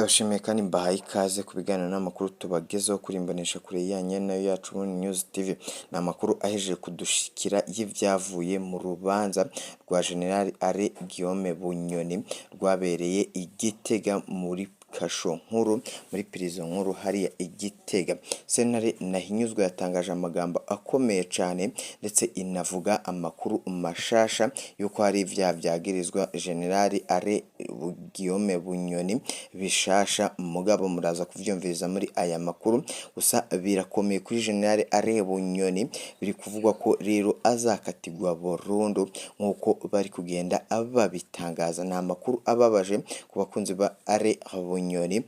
Ndabashimiye kandi mbahaye ikaze ku biganiro n'amakuru tubagezaho kuri imboneshakure yanyu nayo yacu Burundi News TV. Ni amakuru ahejeje kudushikira y'ivyavuye mu rubanza rwa General Alain Guillaume Bunyoni rwabereye i Gitega muri kasho nkuru, muri prison nkuru hariya i Gitega. Sentare Ntahinyuzwa yatangaje amagambo akomeye cane, ndetse inavuga amakuru mashasha yuko hari ivyaha vyagirizwa General Alain Guillaume Bunyoni bishasha, mugabo muraza kuvyumviriza muri aya makuru. Gusa birakomeye kuri General Alain Bunyoni, biri kuvugwa ko rero azakatirwa burundu nk'uko bari kugenda babitangaza. Ni amakuru ababaje ku bakunzi ba Alain Bunyoni,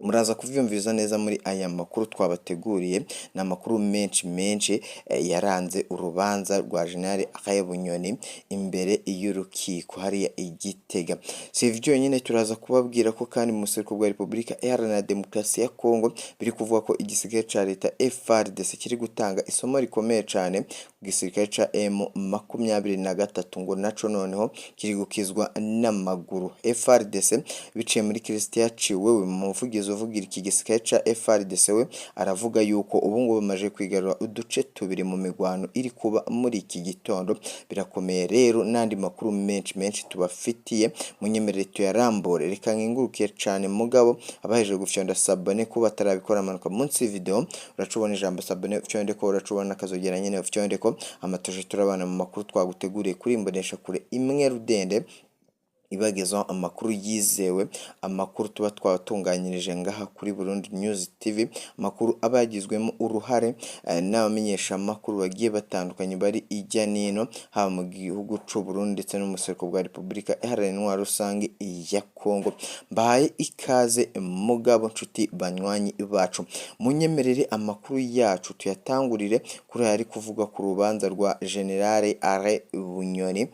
muraza kuvyumviriza neza muri aya makuru twabateguriye. Ni amakuru menshi menshi yaranze urubanza rwa General Alain Bunyoni imbere y'urukiko hariya i Gitega. Si ivyo vyonyene, turaza kubabwira ko kandi mu buseruko bwa Repubulika Iharanira Demokarasi ya Kongo biri kuvuga ko igisirikare ca leta FARDC kiri gutanga isomo rikomeye cane ku gisirikare ca M23, ngo naco noneho kiri gukizwa n'amaguru. FARDC biciye muri Christian Ciwewe, umuvugizi uvugira iki gisirikare ca FARDC, we aravuga yuko ubu ngubu bamaze kwigarura uduce tubiri mu migwano iri kuba muri iki gitondo. Birakomeye rero, n'andi makuru menshi menshi tubafitiye, munyemerere tuyarambure. Reka nkengurukiye cane, mugabo abahejeje gufyonda s'abonner, ko batarabikora, amanuka munsi video uracubona ijambo s'abonner, ufyonde ko uracubona akazogera nyene, ufyonde ko amatuje turabana mu makuru twaguteguriye kuri imbonesha kure imwe rudende ibagezaho amakuru yizewe, amakuru tuba twabatunganyirije ngaha kuri Burundi News TV, amakuru aba yagizwemo uruhare n'abamenyeshamakuru bagiye batandukanye bari ijya n'ino, haba mu gihugu c'u Burundi ndetse no mu buseruko bwa Repubulika Iharanira Intwaro Rusange ya Kongo. Mbahaye ikaze mugabo, nshuti banywanyi bacu, munyemerere amakuru yacu tuyatangurire kuri aya ari kuvuga ku rubanza rwa General Alain Bunyoni.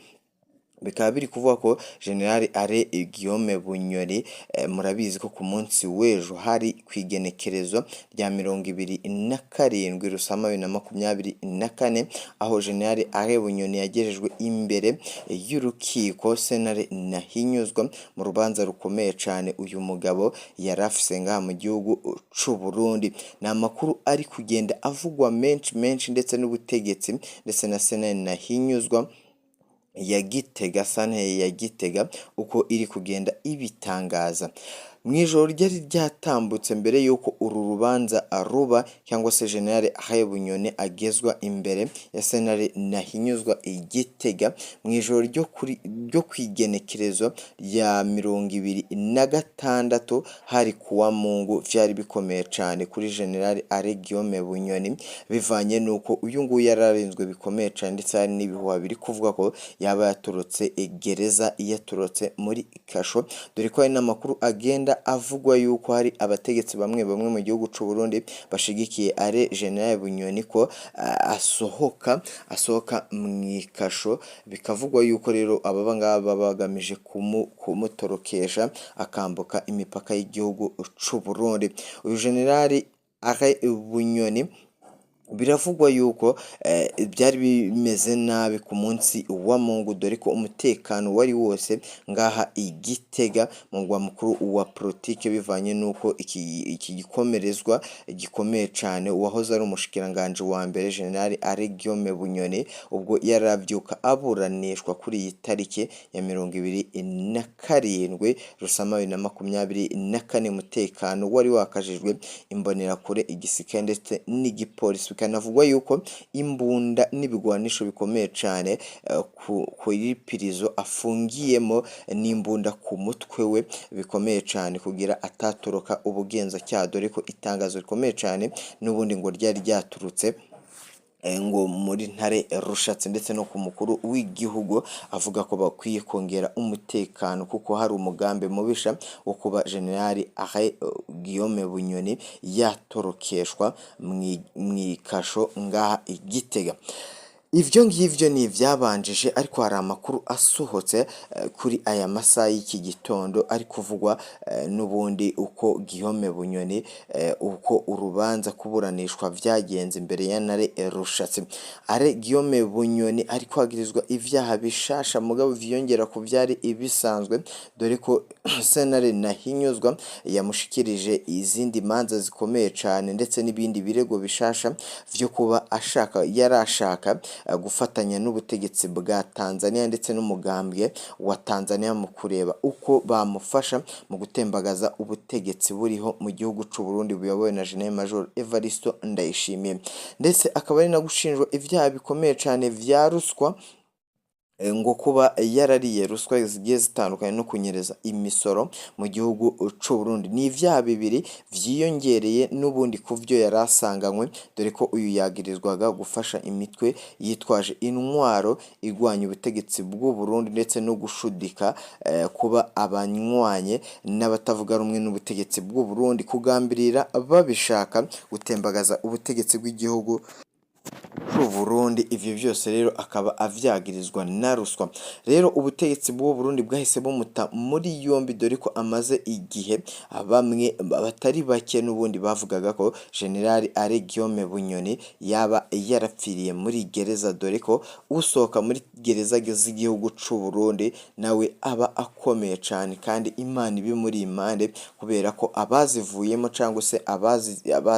Bikaba biri kuvuga ko General Alain Guillaume Bunyoni, murabizi ko ku munsi w'ejo hari ku igenekerezo rya 27 Rusama 2024, aho General Alain Bunyoni yagejejwe imbere y'urukiko sentare Ntahinyuzwa mu rubanza rukomeye cane uyu mugabo yari afise ngaha mu gihugu c'u Burundi. Ni amakuru ari kugenda avugwa menshi menshi, ndetse n'ubutegetsi ndetse na sentare Ntahinyuzwa ya Gitega, santare ya Gitega, uko iri kugenda ibitangaza. Mu ijoro ryari ryatambutse mbere y'uko uru rubanza ruba, cyangwa se General Alain Bunyoni agezwa imbere ya sentare Ntahinyuzwa i Gitega, mu ijoro ryo kw'igenekerezo rya 26, hari kuwa Mungu, vyari bikomeye cane kuri General Alain Guillaume Bunyoni, bivanye n'uko uyu nguyu yari arinzwe bikomeye cane, ndetse hari n'ibihuha biri kuvuga ko yaba yatorotse gereza, yatorotse muri kasho, dore ko hari n'amakuru agenda avugwa yuko hari abategetsi bamwe bamwe mu gihugu c'u Burundi bashigikiye Alain General Bunyoni ko asohoka mw'ikasho. Bikavugwa yuko rero aba ngaba baba bagamije kumutorokesha akambuka imipaka y'igihugu c'u Burundi. Uyu General Alain Bunyoni biravugwa yuko byari bimeze nabi ku munsi wa Mungu, dore ko umutekano wari wose ngaha i Gitega, mu murwa mukuru wa politike, bivanye n'uko iki gikomerezwa gikomeye cane uwahoze ari umushikiranganji wa mbere General Alain Guillaume Bunyoni, ubwo yaravyuka aburanishwa kuri iyi tariki ya 27 Rusama 2024, umutekano wari wakajijwe, imbonerakure, igisirikare ndetse n'igipolisi. Bikanavugwa yuko imbunda n'ibigwanisho bikomeye cane kuri prison afungiyemo, n'imbunda ku mutwe we, bikomeye cane kugira atatoroka ubugenzacyaha, dore ko itangazo rikomeye cane n'ubundi ngo ryari ryaturutse ngo muri Ntare Rushatsi ndetse no ku mukuru w'igihugu, avuga ko bakwiye kongera umutekano kuko hari umugambi mubisha wo kuba General Alain Guillaume Bunyoni yatorokeshwa mw'ikasho ngaha i Gitega. Ivyo ngivyo ni ivyabanjije, ariko hari amakuru asohotse kuri aya masaha y'iki gitondo ari kuvugwa n'ubundi uko Guillaume Bunyoni, uko urubanza kuburanishwa vyagenze imbere ya Ntare Rushatsi. Are Guillaume Bunyoni ari kwagirizwa ivyaha bishasha mugabo vyiyongera ku vyari ibisanzwe, dore ko sentare Ntahinyuzwa yamushikirije izindi manza zikomeye cane ndetse n'ibindi birego bishasha vyo kuba ashaka yarashaka gufatanya n'ubutegetsi bwa Tanzania ndetse n'umugambwe wa Tanzania mu kureba uko bamufasha mu gutembagaza ubutegetsi buriho mu gihugu c'u Burundi buyobowe na General Major Evaristo Ndayishimiye, ndetse akaba ari no gushinjwa ivyaha bikomeye cane vya ruswa, ngo kuba yarariye ruswa zigiye zitandukanye no kunyereza imisoro mu gihugu c'u Burundi. Ni ivyaha bibiri vyiyongereye n'ubundi ku vyo yari asanganywe, dore ko uyu yagirizwaga gufasha imitwe yitwaje intwaro igwanya ubutegetsi bw'u Burundi ndetse no gushudika kuba abanywanye n'abatavuga rumwe n'ubutegetsi bw'u Burundi, kugambirira babishaka gutembagaza ubutegetsi bw'igihugu c'u Burundi. Ivyo vyose rero akaba avyagirizwa na ruswa. Rero ubutegetsi bw'u Burundi bwahise bumuta muri yombi, dore ko amaze igihe bamwe batari bake n'ubundi bavugaga ko General Alain Guillaume Bunyoni yaba yarapfiriye muri gereza, dore ko usohoka muri gereza z'igihugu c'u Burundi nawe aba akomeye cane kandi Imana ibimuri impande, kubera ko abazivuyemo cyangwa se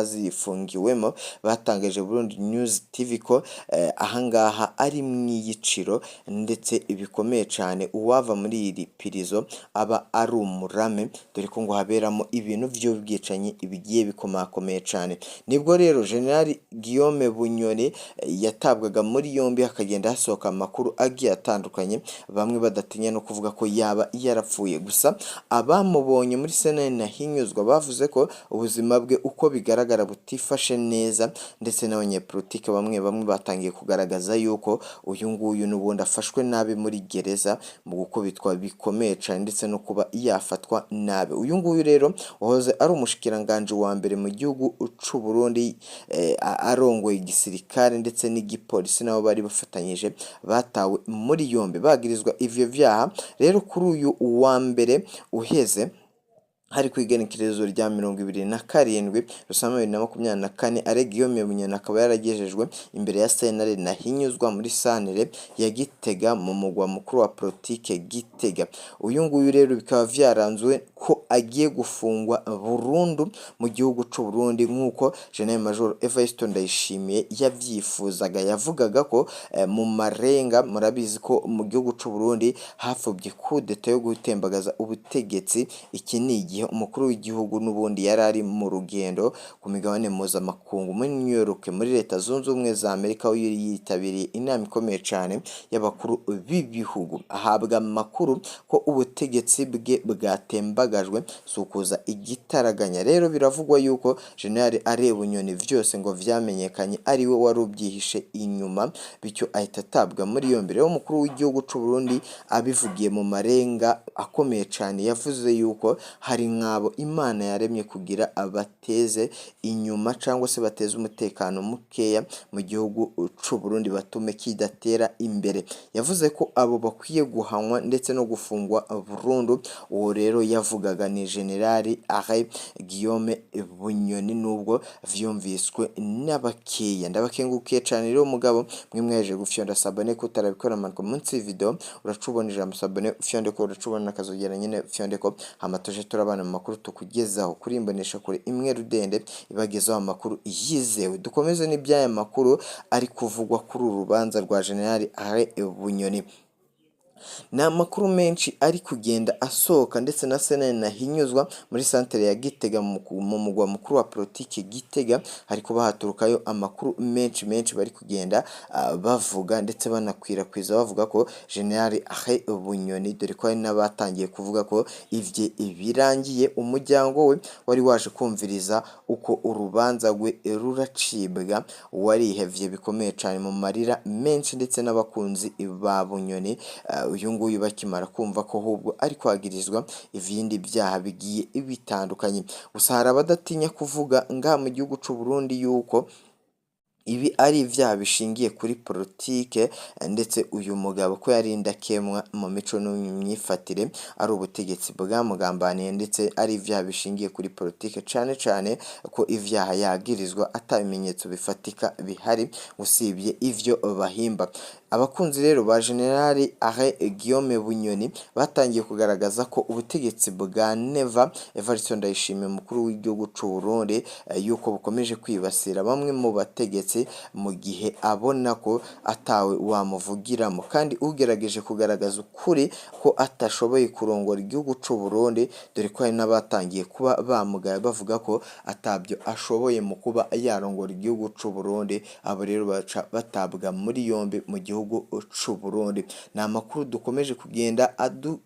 abazifungiwemo batangaje Burundi News TV ko ahangaha ari mu iyiciro ndetse bikomeye cane, uwava muri iri pirizo aba ari umurame, dore ko ngo haberamo ibintu vy'ubwicanyi bigiye bikomakomeye cane. Nibwo rero General Guillaume Bunyoni yatabwaga muri yombi, hakagenda hasohoka amakuru agiye atandukanye, bamwe badatinya no kuvuga ko yaba yarapfuye. Gusa abamubonye muri sentare Ntahinyuzwa bavuze ko ubuzima bwe uko bigaragara butifashe neza, ndetse n'abanyepolitike bamwe bamwe batangiye kugaragaza yuko uyu nguyu n'ubundi afashwe nabi muri gereza mu gukubitwa bikomeye cane ndetse no kuba yafatwa nabi. Uyu nguyu rero wahoze ari umushikiranganji wa mbere mu gihugu c'u Burundi, arongoye igisirikare ndetse n'igipolisi, nabo bari bafatanyije batawe muri yombi bagirizwa ivyo vyaha. Rero kuri uyu wa mbere uheze, hari ku igenekerezo rya 27 Rusama 2024, Alain Guillaume Bunyoni akaba yaragejejwe imbere ya sentare Ntahinyuzwa muri santere ya Gitega mu mugwa mukuru wa politike Gitega. Uyu nguyu rero bikaba vyaranzwe ko agiye gufungwa burundu mu gihugu c'u Burundi, nk'uko General Major Evariste Ndayishimiye yavyifuzaga. Yavugaga ko mu marenga, murabizi ko mu gihugu c'u Burundi hafubye kudeta yo gutembagaza ubutegetsi. Iki ni igihe umukuru w'igihugu n'ubundi yari ari mu rugendo ku migabane mpuzamakungu muri New York muri Leta Zunze Ubumwe za Amerika, aho yari yitabiriye inama ikomeye cane y'abakuru b'ibihugu, ahabwa amakuru ko ubutegetsi bwe bwatembagajwe, si ukuza igitaraganya. Rero biravugwa yuko General Alain Bunyoni vyose ngo vyamenyekanye ari we wari ubyihishe inyuma, bityo ahita atabwa muri yombi. Rero umukuru w'igihugu c'u Burundi abivugiye mu marenga akomeye cane, yavuze yuko hari nk'abo Imana yaremye kugira abateze inyuma cyangwa se bateze umutekano mukeya mu gihugu c'u Burundi, batume kidatera imbere. Yavuze ko abo bakwiye guhanwa ndetse no gufungwa burundu. Uwo rero yavugaga ni General Alain Guillaume Bunyoni, nubwo vyumviswe n'abakeya. Ndabakengurukiye cane rero mugabo mwe mwaje gufyonda s'abonner, ko utarabikora manuka munsi video uracubona ijambo s'abonner, ufyonde ko uracubona akazogera nyene, ufyonde ko hama tuje turabana mu makuru tukugezaho kuri imbonesha kure imwe rudende ibagezaho amakuru yizewe. Dukomeze n'iby'aya makuru ari kuvugwa kuri uru rubanza rwa General Alain Bunyoni. Ni amakuru menshi ari kugenda asohoka, ndetse na sentare Ntahinyuzwa muri santere ya Gitega mu mugwa mukuru wa politiki Gitega hari kuba haturukayo amakuru menshi menshi bari kugenda bavuga ndetse banakwirakwiza, bavuga ko General Alain Bunyoni, dore ko hari n'abatangiye kuvuga ko ivye birangiye. Umuryango we wari waje kumviriza uko urubanza rwe ruracibwa warihevye bikomeye cane mu marira menshi, ndetse n'abakunzi ba Bunyoni uyu nguyu bakimara kumva ko ahubwo ari kwagirizwa ibindi byaha bigiye bitandukanye. Gusa hari abadatinya kuvuga ngaha mu gihugu c'u Burundi yuko Ibi ari ivyaha bishingiye kuri politike, ndetse uyu mugabo ko yari indakemwa mu mico no mu myifatire, ari ubutegetsi bwamugambaniye, ndetse ari ivyaha bishingiye kuri politike, cane cane ko ivyaha yagirizwa ata bimenyetso bifatika bihari usibye ivyo bahimba. Abakunzi rero ba General Alain Guillaume Bunyoni batangiye kugaragaza ko ubutegetsi bwa Neva Evariste Ndayishimiye, umukuru w'igihugu c'u Burundi, yuko bukomeje kwibasira bamwe mu bategetsi mu gihe abona ko atawe wamuvugiramo, kandi ugerageje kugaragaza ukuri ko atashoboye kurongora igihugu c'u Burundi, dore ko hari n'abatangiye kuba bamugaye bavuga ko atabyo ashoboye mu kuba yarongora igihugu c'u Burundi. Abo rero baca batabwa muri yombi mu gihugu c'u Burundi. Ni amakuru dukomeje kugenda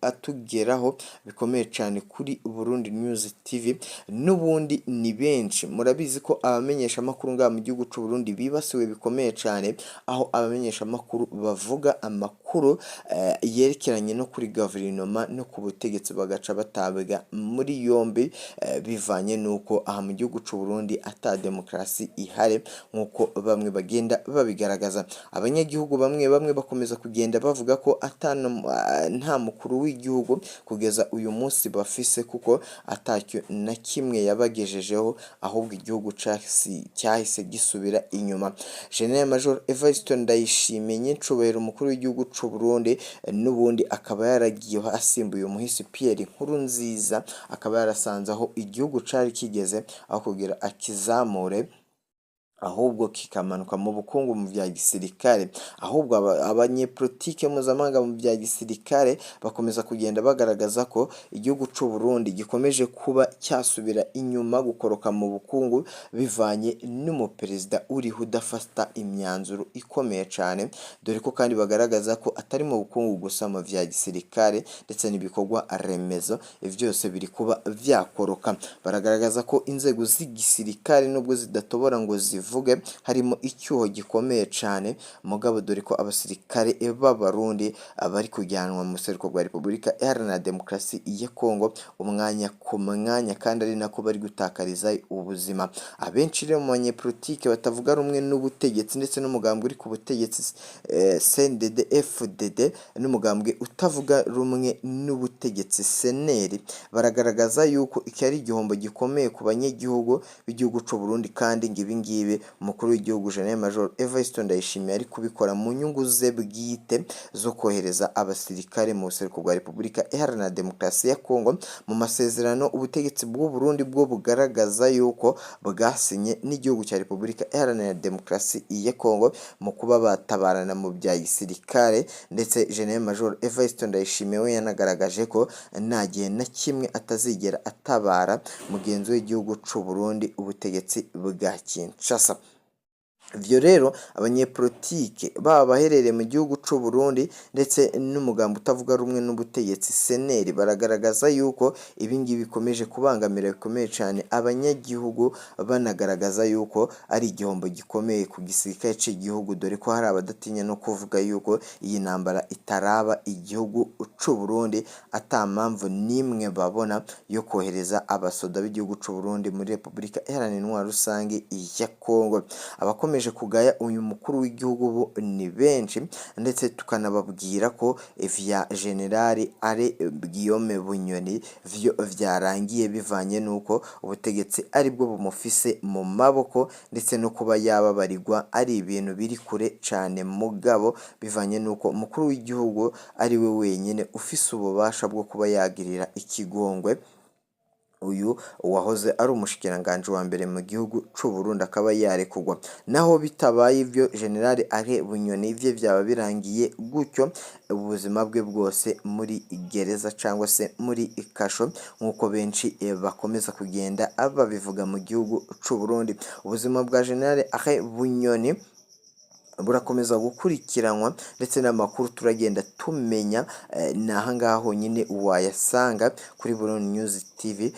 atugeraho bikomeye cyane kuri Burundi News TV. N'ubundi ni benshi murabizi ko abamenyeshamakuru ngaha mu gihugu c'u Burundi bibasiwe bikomeye cyane, aho abamenyeshamakuru bavuga amakuru yerekeranye no kuri guverinoma no ku butegetsi bagaca batabwa muri yombi, bivanye n'uko aha mu gihugu c'u Burundi ata demokarasi ihari nk'uko bamwe bagenda babigaragaza. Abanyagihugu bamwe bamwe bakomeza kugenda bavuga ko nta mukuru w'igihugu kugeza uyu munsi bafise, kuko atacyo na kimwe yabagejejeho, ahubwo igihugu cyahise gisubira inyuma. General Major Evariste Ndayishimiye, nyincubahiro umukuru w'igihugu c'u Burundi, n'ubundi akaba yaragiyeho asimbuye umuhisi Pierre Nkurunziza, akaba yarasanze aho igihugu cari kigeze, aho kugira akizamure ahubwo kikamanuka mu bukungu, mu vya gisirikare. Ahubwo abanyepolitike mpuzamahanga mu vya gisirikare bakomeza kugenda bagaragaza ko igihugu c'u Burundi gikomeje kuba cyasubira inyuma, gukoroka mu bukungu, bivanye n'umuperezida uriho udafata imyanzuro ikomeye cane, dore ko kandi bagaragaza ko atari mu bukungu gusa, mu vya gisirikare ndetse n'ibikorwa remezo vyose biri kuba vyakoroka. Baragaragaza ko inzego z'igisirikare, nubwo zidatobora ngo zivuge, harimo icyuho gikomeye cane, mugabo dore ko abasirikare b'Abarundi bari kujyanwa mu buseruko bwa Repubulika Iharanira Demokarasi ya Kongo umwanya ku mwanya, kandi ari nako bari gutakariza ubuzima. Abenshi rero mu banyepolitike batavuga rumwe n'ubutegetsi ndetse n'umugambwe uri ku butegetsi CNDD FDD n'umugambwe utavuga rumwe n'ubutegetsi CNL, baragaragaza yuko iki ari igihombo gikomeye ku banyagihugu b'igihugu c'u Burundi, kandi ngo ibi ngibi umukuru w'igihugu General Major Evariste Ndayishimiye ari kubikora mu nyungu ze bwite zo kohereza abasirikare mu buseruko bwa Repubulika Iharanira Demokarasi ya Kongo, mu masezerano ubutegetsi bw'u Burundi bwo bugaragaza yuko bwasinye n'igihugu cya Repubulika Iharanira Demokarasi ya Kongo mu kuba batabarana mu bya gisirikare. Ndetse General Major Evariste Ndayishimiye we yanagaragaje ko nta gihe na kimwe atazigera atabara mugenzi w'igihugu c'u Burundi, ubutegetsi bwa Kinshasa. Ivyo rero abanyepolitike baba baherereye mu gihugu c'u Burundi ndetse n'umugambi utavuga rumwe n'ubutegetsi CNL baragaragaza yuko ibi ngibi bikomeje kubangamira bikomeye cane abanyagihugu, banagaragaza yuko ari igihombo gikomeye ku gisirikare c'igihugu, dore ko hari abadatinya no kuvuga yuko iyi ntambara itaraba igihugu c'u Burundi ata mpamvu n'imwe babona yo kohereza abasoda b'igihugu c'u Burundi muri Repubulika Iharanira Intwaro Rusange ya Kongo. Abakomeje kugaya uyu mukuru w'igihugu bo ni benshi, ndetse tukanababwira ko vya General Alain Guillaume Bunyoni vyo vyarangiye, bivanye n'uko ubutegetsi aribwo bumufise mu maboko, ndetse no kuba yababarirwa ari ibintu biri kure cane, mugabo bivanye n'uko umukuru w'igihugu ari we wenyine ufise ububasha bwo kuba yagirira ikigongwe uyu wahoze ari umushikiranganji wa mbere mu gihugu c'u Burundi akaba yarekurwa. Naho bitabaye ivyo, General Alain Bunyoni ivye vyaba birangiye gutyo, ubuzima bwe bwose muri gereza cangwa se muri kasho, nk'uko benshi bakomeza kugenda babivuga mu gihugu c'u Burundi. Ubuzima bwa General Alain Bunyoni Burakomeza gukurikiranwa, ndetse n'amakuru turagenda tumenya ni ahangaha honyine wayasanga kuri Burundi News TV.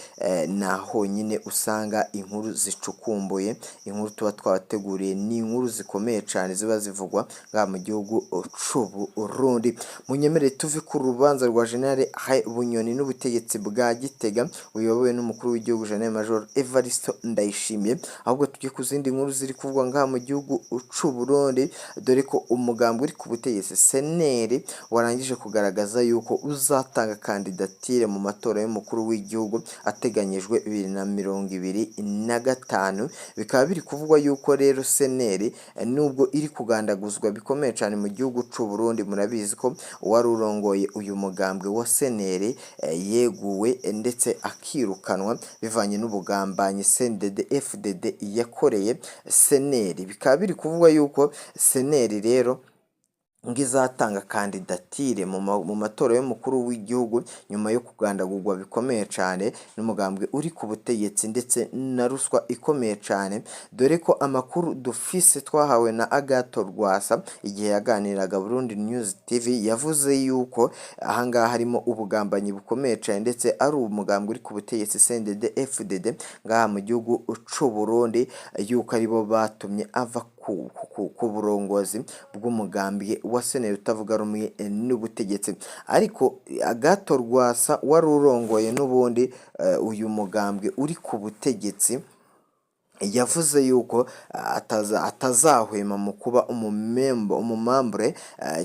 Ni honyine usanga inkuru zicukumbuye. Inkuru tuba twabateguriye ni inkuru zikomeye cyane ziba zivugwa ngaha mu gihugu c'u Burundi. Munyemerere tuve ku rubanza rwa General Bunyoni n'ubutegetsi bwa Gitega buyobowe n'umukuru w'igihugu General Major Evariste Ndayishimiye, ahubwo tujye ku zindi nkuru ziri kuvugwa ngaha mu gihugu c'u Burundi, dore ko umugambi uri ku butegetsi CNL warangije kugaragaza yuko uzatanga kandidatire mu matora y'umukuru w'igihugu ateganyijwe 2025. Bikaba biri kuvugwa yuko rero CNL, nubwo iri kugandaguzwa bikomeye cyane mu gihugu c'u Burundi, murabizi ko uwari urongoye uyu mugambwe wa CNL yeguwe ndetse akirukanwa bivanye n'ubugambanyi CNDD FDD yakoreye CNL. Bikaba biri kuvugwa yuko CNL rero ngo izatanga kandidatire mu matora y'umukuru w'igihugu nyuma yo kugandagurwa bikomeye cyane n'umugambwe uri ku butegetsi ndetse na ruswa ikomeye cyane, dore ko amakuru dufise twahawe na Agathon Rwasa igihe yaganiraga Burundi News TV, yavuze yuko ahangaha harimo ubugambanyi bukomeye cyane, ndetse ari umugambwe uri ku butegetsi CNDD FDD ngaha mu gihugu c'u Burundi, yuko aribo batumye ava ku burongozi bw'umugambwe wa CNL utavuga rumwe n'ubutegetsi. Ariko Agathon Rwasa wari urongoye n'ubundi uyu mugambwe uri ku butegetsi yavuze yuko atazahwema mu kuba umumembre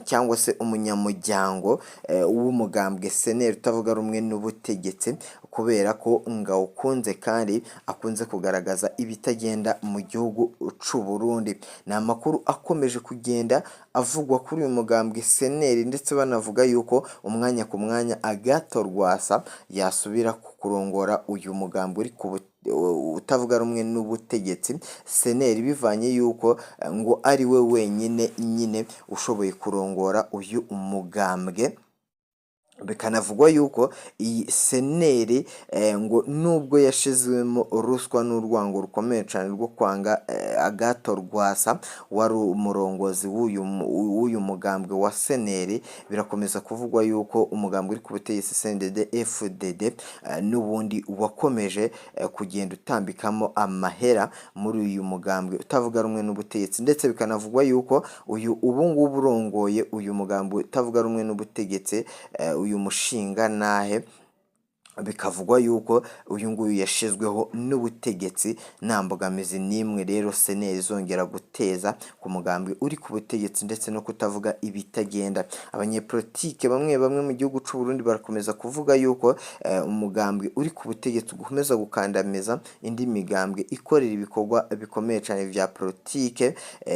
cyangwa se umunyamuryango w'umugambwe CNL utavuga rumwe n'ubutegetsi, kubera ko ngawukunze kandi akunze kugaragaza ibitagenda mu gihugu c'u Burundi. Ni amakuru akomeje kugenda avugwa kuri uyu mugambwe CNL, ndetse banavuga yuko umwanya ku mwanya Agathon Rwasa yasubira kurongora uyu mugambwe uri ku utavuga rumwe n'ubutegetsi CNL, bivanye yuko ngo ari we wenyine nyine ushoboye kurongora uyu mugambwe. Bikanavugwa yuko iyi CNL ngo nubwo yashizwemo ruswa n'urwango rukomeye cyane rwo kwanga Agathon Rwasa wari umurongozi w'uyu mugambwe wa CNL, birakomeza kuvugwa yuko umugambwe uri ku butegetsi CNDD FDD n'ubundi wakomeje kugenda utambikamo amahera muri uyu mugambwe utavuga rumwe n'ubutegetsi, ndetse bikanavugwa yuko uyu ubu ngubu urongoye uyu mugambwe utavuga rumwe n'ubutegetsi, uyu mushinga nahe, bikavugwa yuko uyu nguyu yashizweho n'ubutegetsi, nta mbogamizi n'imwe rero CNL izongera guteza ku mugambwe uri ku butegetsi ndetse no kutavuga ibitagenda. Abanyepolitike bamwe bamwe mu gihugu c'u Burundi barakomeza kuvuga yuko umugambwe uri ku butegetsi ukomeza gukandamiza indi migambwe ikorera ibikorwa bikomeye cyane vya politike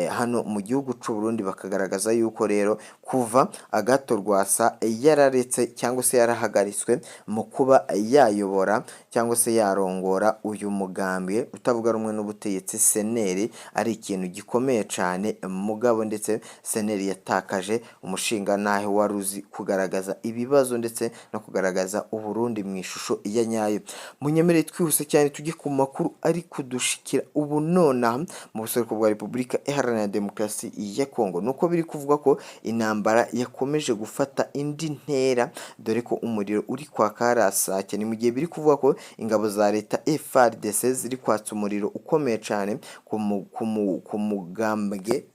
hano mu gihugu c'u Burundi, bakagaragaza yuko rero kuva Agathon Rwasa yararetse cyangwa se yarahagaritswe mu kuba yayobora cyangwa se yarongora uyu mugambwe utavuga rumwe n'ubutegetsi CNL ari ikintu gikomeye cyane mugabo, ndetse CNL yatakaje umushingantahe wari uzi kugaragaza ibibazo ndetse no kugaragaza Uburundi mu ishusho ya nyayo. Munyemerere twihuse cyane tujye ku makuru ari kudushikira ubu nonaha mu buseruko bwa Repubulika Iharanira Demokarasi ya Kongo, nuko biri kuvuga ko intambara yakomeje gufata indi ntera, dore ko umuriro uri kwaka harasake. Ni mu gihe biri kuvuga ko ingabo za leta FARDC ziri kwatsa umuriro ukomeye cyane ku mugambwe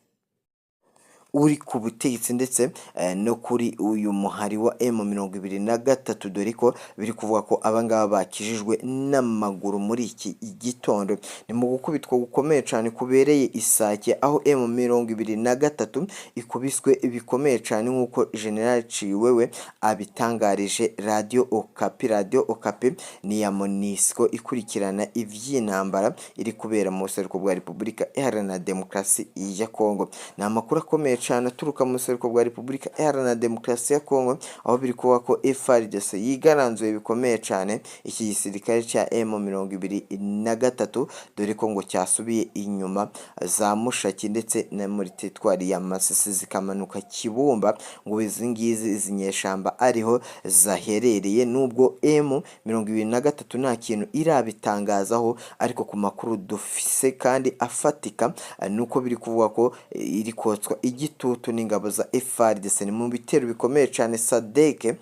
uri ku butegetsi ndetse no kuri uyu muhari wa M23, dore ko biri kuvuga ko abangaba bakijijwe n'amaguru muri iki gitondo. Ni mu gukubitwa gukomeye cyane kubereye Isake, aho M23 ikubiswe bikomeye cyane nk'uko General Ciwewe abitangarije Radio Okapi. Radio Okapi ni iya MONUSCO ikurikirana ivy'intambara iri kubera mu buseruko bwa Repubulika Iharanira Demokarasi ya Kongo. Ni amakuru akomeye cyane. cane aturuka mu buseruko bwa Repubulika Iharanira Demokarasi ya Kongo, aho biri kuba ko FARDC yigaranzuye bikomeye cane iki gisirikare ca M23, dore ko ngo cyasubiye inyuma za Mushaki ndetse na muri teritwari ya Masisi zikamanuka Kibumba, ngo izi ngizi izi nyeshamba ariho zaherereye. Nubwo M23 nta kintu irabitangazaho, ariko ku makuru dufise kandi afatika nuko biri kuvuga ko iri kotswa igitutu n'ingabo za FARDC. Ni mu bitero bikomeye cane SADC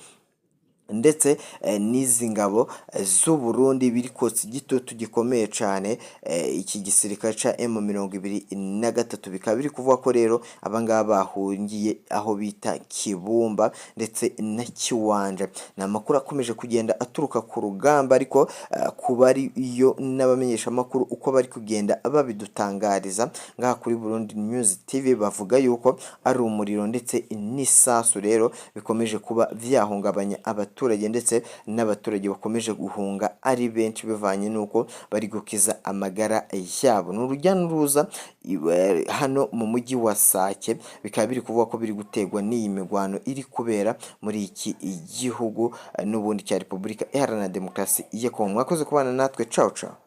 ndetse n'izi ngabo z'u Burundi biri kotsa igitutu gikomeye cane iki gisirikare ca M23. Bikaba biri kuvuga ko rero abangaba bahungiye aho bita Kibumba ndetse na Kiwanja. Ni amakuru akomeje kugenda aturuka ku rugamba, ariko kuba ari yo n'abamenyeshamakuru uko bari kugenda babidutangariza ngaha kuri Burundi News TV, bavuga yuko ari umuriro ndetse n'isasu rero bikomeje kuba vyahungabanya abaturage, ndetse n'abaturage bakomeje guhunga ari benshi bivanye n'uko bari gukiza amagara yabo. Ni urujya n'uruza hano mu mujyi wa Sake, bikaba biri kuvuga ko biri guterwa n'iyi mirwano iri kubera muri iki gihugu n'ubundi cya Repubulika Iharanira Demokarasi ya Kongo. Mwakoze kubana natwe, ciao ciao.